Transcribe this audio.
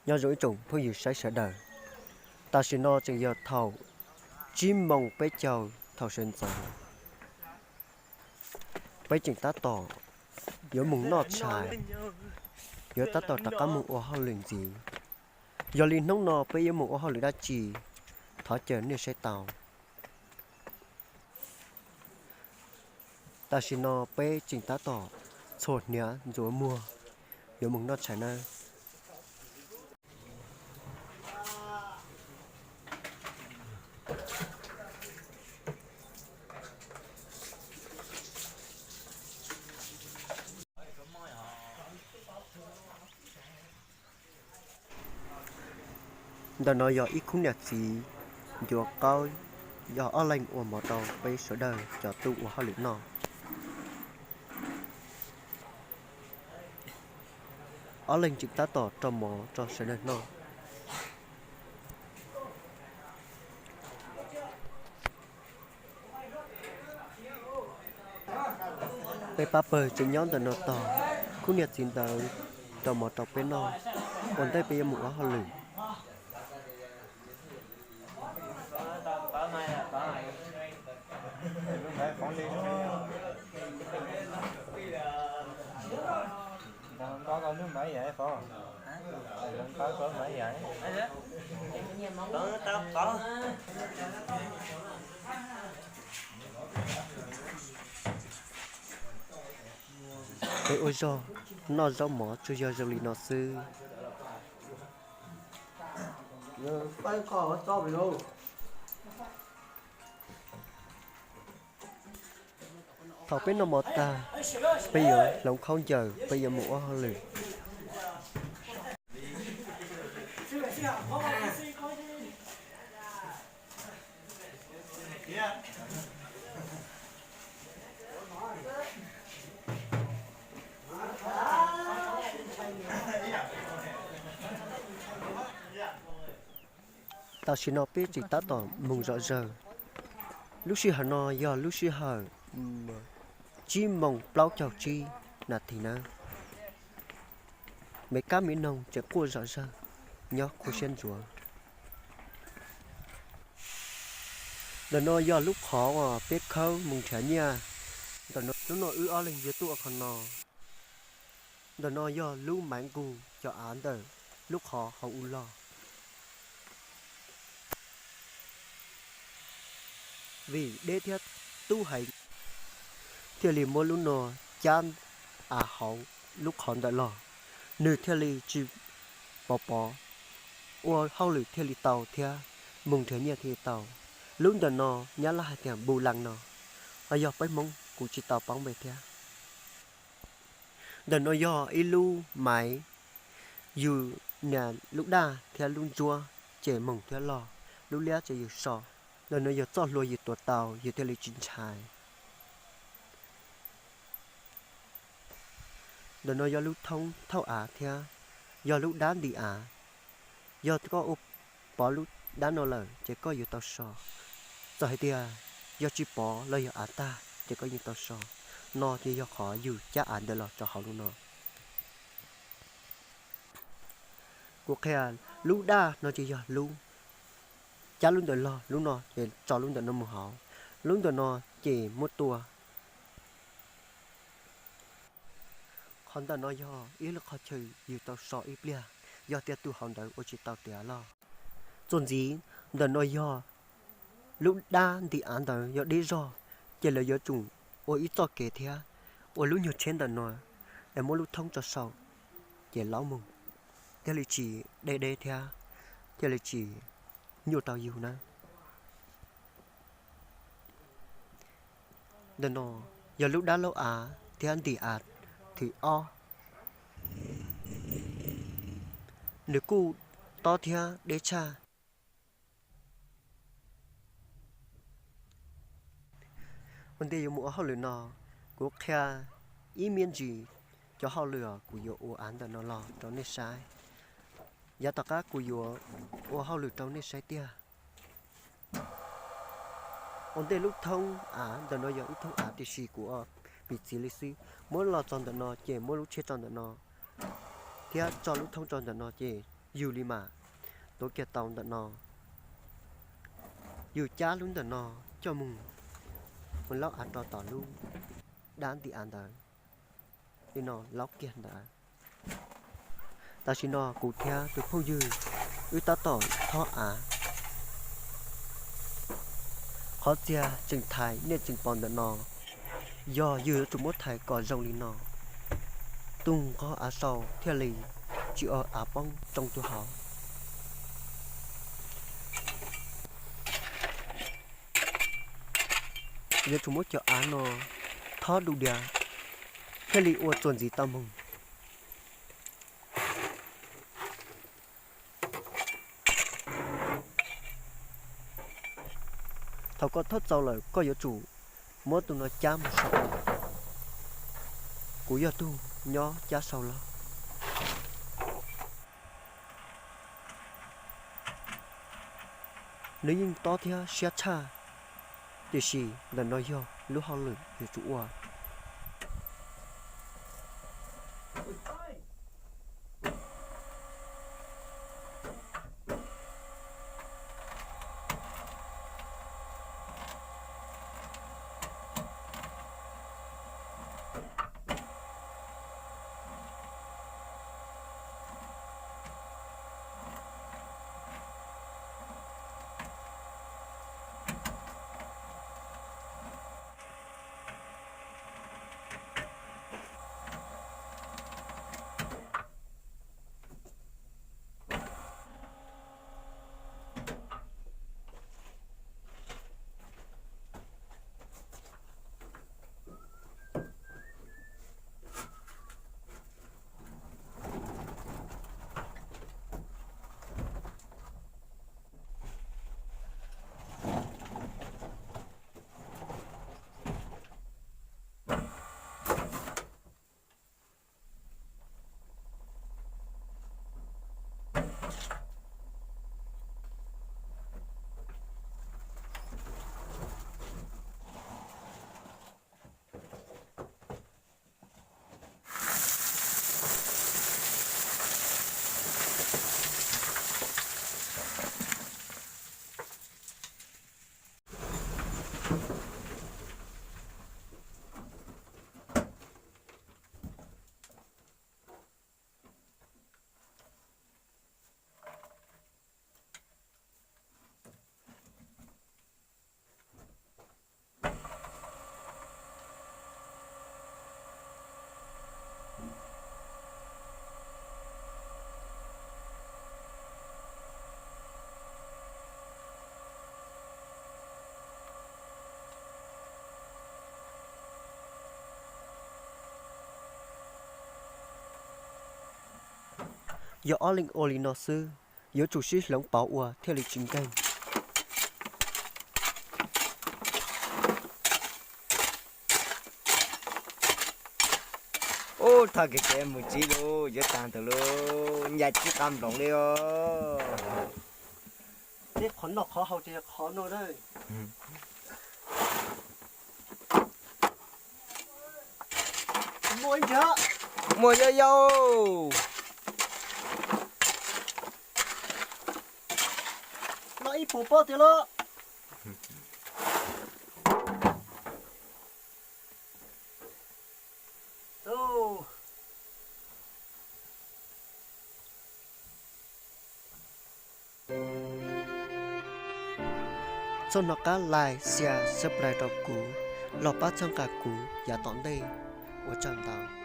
Nyob zoo ib tsoom phooj ywg saib sawv daws, tam sim no tseem yog thaum tsib moos peb caug thaum sawv ntxov. Peb tseem tab tom yuav mus noj tshais, yuav tab tom rov qab mus ua hauj lwm ntxiv. Yog li hnub no peb yuav mus ua hauj lwm dab tsi, thov caw nej saib tau. Tam sim no peb tseem tab tom txhuam hniav ntxuav muag yuav mus noj tshais nawb. Ntawm no yog ib khub niam txiv ncuav qaub, yog ob leeg ua mov rau peb sawv daws cov tub ua hauj lwm noj. Ob leeg tseem tab tom rau mov rau sawv daws noj. Peb pab pawg tseem nyob ntawm no tos khub niam txiv ntawd rau mov rau peb noj ua ntej peb yuav mus ua hauj lwm. Peb ua zog noj zaub mov tsuas yog zoo li no xwb. Thaum peb noj mov tag, peb yuav hloov khaub ncaws, peb yuav mus ua hauj lwm. Tam sim no peb tseem tab tom mus zom zaws. Lub sij hawm no yog lub sij hawm tsib moos plaub caug tsib nas this nawb. Me kab me noog tseem quaj zom zaws nyob khuv siab ntsuav. Ntawm no yog lub qhov uas peb khawb mus nrhiav nyiaj. Ntawm no lub no wb ob leeg yuav tuaj ua qhov no. Ntawm no yog lub maiv nqug cov av ntawm lub qhov hauv u log. Vim deb thiab tub heev, thiaj li muab lub no cab av hauv lub qhov ntawm los, nws thiaj li tsis pov pob, ua hauj lwm thiaj li tau thiab mus nrhiav nyiaj thiaj li tau. Lub ntawm no nyab laj hais tias npu lees no, ho yog peb Hmoob kuv tsis tau paub npe thiab. Ntawm no yog ib lub maiv, yus nias lub daj thiab lub ntsuab ces moog thiab log, lub liab ces yus so. Ntawm no yog txoj hlua yus tuav tau yus thiaj li tsis ntshai. Ntawm no yog lub thoob thauj av thiab yog lub dab ntim av. Yog koj ua pov lub dab no lawm ces koj yuav tau so. Txawm hais tias yog tsis pov los yog av tag ces koj yeej tau so. No ces yog qhov yus cab av ntawd los rau hauv lub no. Kuv qhia, lub daj no ces yog lub, cab lub ntawm log, lub no ces tso lub ntawm no mus hauv. Lub ntawm no ces muab tua. Qhov ntawm no yog ib lub qhov chaw yus tau so ib pliag, yog tias tus hauv ntawd ua tsis tau tiav los. Txuas ntxiv, ntawm no yog lub dab ntim av ntawd yog deb zog, ces lawv yuav tsum ua ib txoj kev thiab ua lub nyuag tsheb ntawm no es muab lub thoob tso saum ces laub mus, thiaj li tsis deb deb thiab thiaj li tsis nyuaj rau yus na. Ntawm no yog lub dab laub av thiab ntim av thwv ob. Nws kuj tob thiab deb tshaj. Ua ntej yuav mus ua hauj lwm no, kuv qhia ib me ntsis cov hauj lwm kuv yuav ua av ntawm no los rau nej saib. Yav tom qab kuv yuav ua hauj lwm rau nej saib tiag. Ua ntej lub thoob av ntawm no yog ib thoob av tiam sis kuv ua piv txwv li xwb. Muab los txog ntawm no ces muab lub tsheb tso ntawm no thiab tso lub thoob tso ntawm no ces Yug li mas, tuav kiag tau ntawm no, yug cab lub ntawm no coj mus, mus laub av rau tom lub dab nti av ntawd, li no laub kiag ntawd. Tam sim no kuv thiab tus phooj ywg wb tab tom thob av. Qhov txiag tseem thaiv nej tseem pom ntawm no, yog yug yuav tsum muab thaiv kom zoo li no, tus nqog av sau thiaj li tsis ua av poob tsoo rau hauv. Yuav tsum muab cov av no thob du diav thiaj li ua txuas ntxiv tau moog. Thaum koj thob txaus lawm koj yuav tsum muab tus no cab mus sau. Kuv yog tug nyob cab sau los. Nws yeej tob thiab siab tshaj, tiam sis ntawm no yog lub hauj lwm yuav tsum ua. Yog ob leeg ua li no xwb, yuav tsum sib hloov pauv ua thiaj li tsis nkeeg. Ub, thov kev kev mus tsev lauj, yuav tag ntawd lauj, nyaj tsis qab nploos li os. Neb qhov noj qhov haus ces yog qhov no na. Muaj ib ntsag. Muaj yau yau. Noj ib puas pob tiag lauj. Txhob hnov qab like, share, subscribe rau kuv, los pab txhawb nqa kuv yav tom ntej. Ua tsaug ntau.